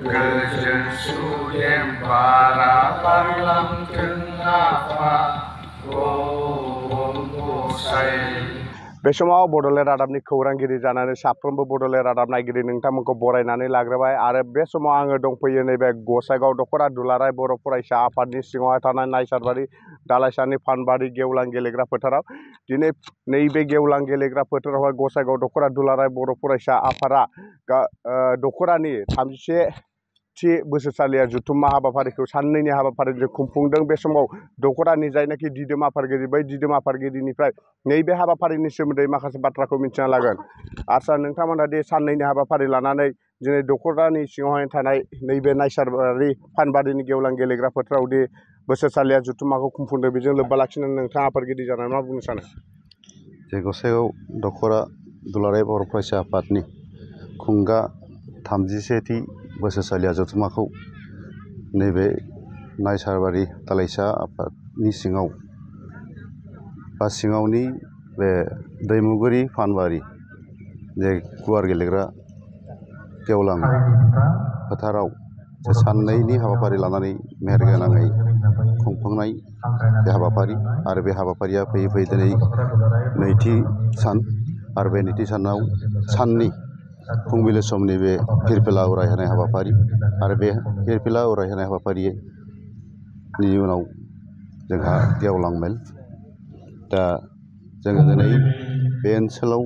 गोजोन सुदेम बारा बारलांथों आफा गसाइ। बे समाव बड'लेण्ड रादाबनि खौरांगिरि जानानै साफ्रोमबो बड'लेण्ड रादाब नायगिरि नोंथांमोनखौ बरायनानै लाग्रोबाय आरो बे समाव आङो दंफैयो नैबे गसाइगाव दख'रा दुलाराय बर' फरायसा आफादनि सिङावहाय थानाय नायसारबारि दालाइसानि फानबारि गेवलां गेलेग्रा फोथाराव। दिनै नैबे गेवलां गेलेग्रा फोथारावहाय गसाइगाव दख'रा दुलाराय बर' फरायसा आफादा दख'रानि 31थि बोसोरसालिया जथुम्मा हाबाफारिखौ साननैनि हाबाफारिजों खुंफुंदों। बे समाव दख'रानि जायनाखि दिदोम आफादगिरि बै दिदोम आफादगिरिनिफ्राय नैबे हाबाफारिनि सोमोन्दै माखासे बाथ्राखौ मिथिना लागोन। आदसा नोंथांमोना दि साननैनि हाबाफारि लानानै दिनै दख'रानि सिङावहाय थानाय नैबे नायसारबारि फानबारिनि गेवलां गेलेग्रा फोथाराव दि बोसोरसालिया जथुम्माखौ खुंफुंदों बेजों लोब्बा लाखिनानै नोंथाङा आफादगिरि जानानै मा बुंनो सानो? जे गसाइगाव दख'रा दुलाराय बर' फरायसा आफादनि खुंगा 31थि बोसोरसालिया जथुम्माखौ नैबे नायसारबारि दालाइसा आफादनि सिङावनि बे दैमुगुरि फानबारि जे गुवार गेलेग्रा गेवलां फोथाराव साननैनि हाबाफारि लानानै मेहेरगोनाङै खुंफुंनाय बे हाबाफारि आरो बे हाबाफारिया फैयै फैयै दिनै नैथि सान आरो बे नैथि साननि फुंबिलि समनि बे फिरफिला उरायहोनाय हाबाफारि आरो बे फिरफिला उरायहोनाय हाबाफारिनि उनाव जोंहा गेवलां मेल। दा जोङो दिनै बे ओनसोलाव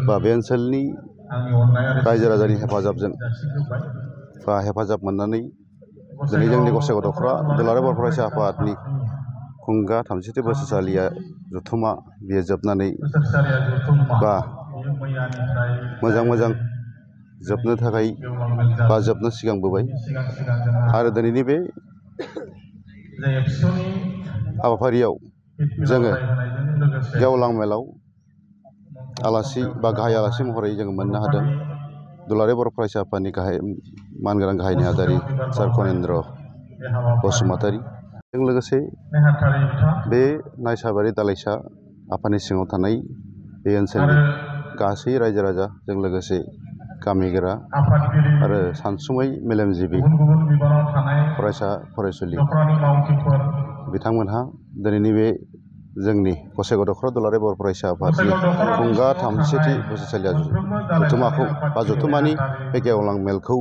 बा बे ओनसोलनि रायजो राजानि हेफाजाबजों बा हेफाजाब मोननानै दिनै जोंनि गसाइगाव दख'रा दुलाराय बर' फरायसा आफादनि खुंगा 31थि बोसोरसालिया जथुम्मा बेयो जोबनानै बा मोजां जोबनो थाखाय बा जोबनो सिगांबोबाय आरो दिनैनि बे हाबाफारियाव जोङो गेवलां मेलाव आलासि बा गाहाय आलासि महरै जोङो मोननो हादों दुलाराय बर' फरायसा आफादनि मानगोनां गाहाय नेहाथारि सार कनेन्द्र बसुमतारी। जों लोगोसे बे नायसारबारि दालाइसा आफादनि सिङाव थानाय बे ओनसोलनि गासै रायजो राजाजों लोगोसे गामिगोरा आरो सानसुमै मेलेमजिबि फरायसा फरायसुलि बिथांमोनहा दिनैनि बे जोंनि गसाइगाव दख'रा दुलाराय बर' फरायसा आफादनि खुंगा 31थि बोसोरसालिया जथुम्माखौ बा जथुम्मानि बे गेवलां मेलखौ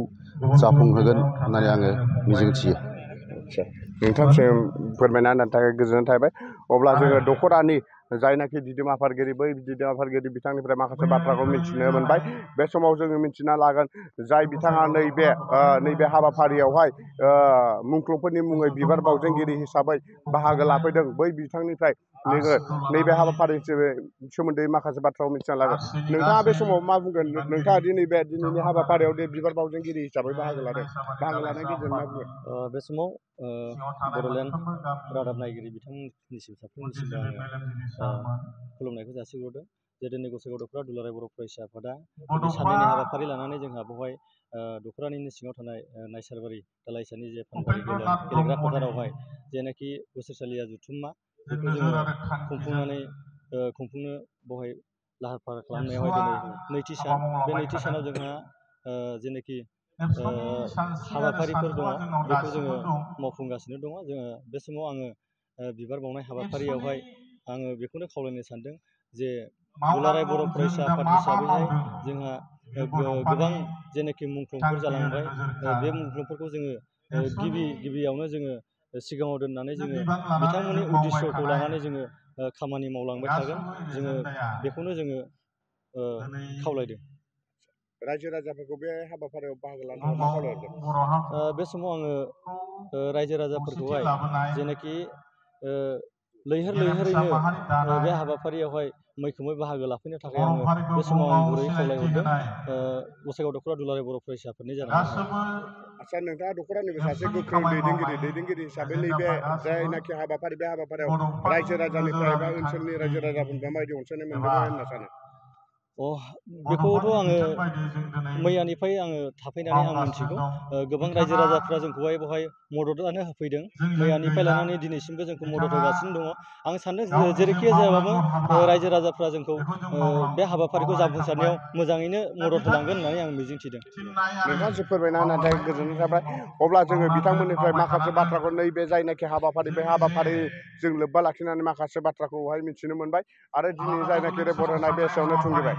जाफुंहोगोन होननानै आङो मिजिंथियो। नोंथांसिम फोरमायना होनायनि थाखाय गोजोननाय थाबाय। अब्ला जोङो दख'रानि जायनाखि दिदोम आफादगिरि बै दिदोम आफादगिरि बिथांनिफ्राय माखासे बाथ्राखौ मिथिनो मोनबाय। बे समाव जोङो मिथिना लागोन जाय बिथाङा नैबे हाबाफारियावहाय मुंख्लंफोरनि मुङै बिबार बावजेनगिरि हिसाबै बाहागो लाफैदों बै बिथांनिफ्राय नैबे हाबाफारिनि सोमोन्दै माखासे बाथ्राखौ मिथिना लागोन। नोंथाङा बे समाव मा बुंगोन? नोंथाङा दिनैनि हाबाफारियाव बिबार बावजेनगिरि हिसाबै बाहागो लानायनि गेजेरजों मा बुंगोन? बे समाव बड'लेण्ड रादाब नायगिरि बिथांमोननिसिम साफ्रोमनिसिमबो आङो खुलुमनायखौ जासिहरदों जे दिनै गसाइगाव दख'रा दुलाराय बर' फरायसा आफादा साननैनि हाबाफारि लानानै जोंहा बेवहाय दख'रानिनो सिङाव थानाय नायसारबारि दालाइसानि जे फानबारि गेलेग्रा फोथारावहाय जेनाखि बोसोरसालिया जथुम्मा बेखौ जोङो खुंफुंनो बेवहाय लाहार फाहार खालामनायावहाय दिनै नैथि सान। बे नैथि सानाव जोंहा जेनाखि हाबाफारिफोर दङ बेखौ जोङो मावफुंगासिनो दङ। जोङो बे समाव आङो बिबार बावनाय हाबाफारियावहाय आङो बेखौनो खावलायनो सानदों जे दुलाराय बर' फरायसा आफाद हिसाबैहाय जोंहा गोबां जेनाखि मुंख्लंफोर जालांबाय बे मुंख्लंफोरखौ जोङो गिबियावनो जोङो सिगाङाव दोननानै जोङो बिथांमोननि उद्देस्यखौ लानानै जोङो खामानि मावलांबाय थागोन। जोङो बेखौनो जोङो खावलायदों। रायजो राजाफोरखौ बे हाबाफारियाव बाहागो लानो मा खावलायदों? बे समाव आङो रायजो राजाफोरखौहाय जेनाखि लैहोरैनो बे हाबाफारियावहाय मैखोमै बाहागो लाफैनो थाखाय आङो बे समाव आं गुरैयै खावलायहरदों गसाइगाव दख'रा दुलाराय बर' फरायसा आफादनि जानानै। आदसा नोंथाङा दख'रानिबो सासे गोख्रों दैदेनगिरि हिसाबै नैबे जायनाखि हाबाफारि बे हाबाफारियाव रायजो राजानिफ्राय बा ओनसोलनि रायजो राजाफोरनिफ्राय माबायदि अनसायनाय मोनदों होनना सानो? बेखौथ' आङो मैयानिफ्राय आङो थाफैनानै आं मिथिगौ गोबां रायजो राजाफ्रा जोंखौहाय बेवहाय मददआनो होफैदों मैयानिफ्राय लानानै दिनैसिमबो जोंखौ मदद होगासिनो दङ आं सानदों जेरैखि जायाबाबो रायजो राजाफ्रा जोंखौ बे हाबाफारिखौ जाफुंसारनायाव मोजाङैनो मदद होलांगोन होननानै आं मिजिंथिदों। नोंथांसो फोरमायना नाथाय गोजोननाय थाबाय अब्ला जोङो बिथांमोननिफ्राय माखासे बाथ्राखौ नैबे जायनाखि हाबाफारि बे हाबाफारिजों लोब्बा लाखिनानै माखासे बाथ्राखौहाय मिथिनो मोनबाय आरो दिनै जायनाखि रेकर्ड होनाय बे एसेयावनो थुंगेबाय।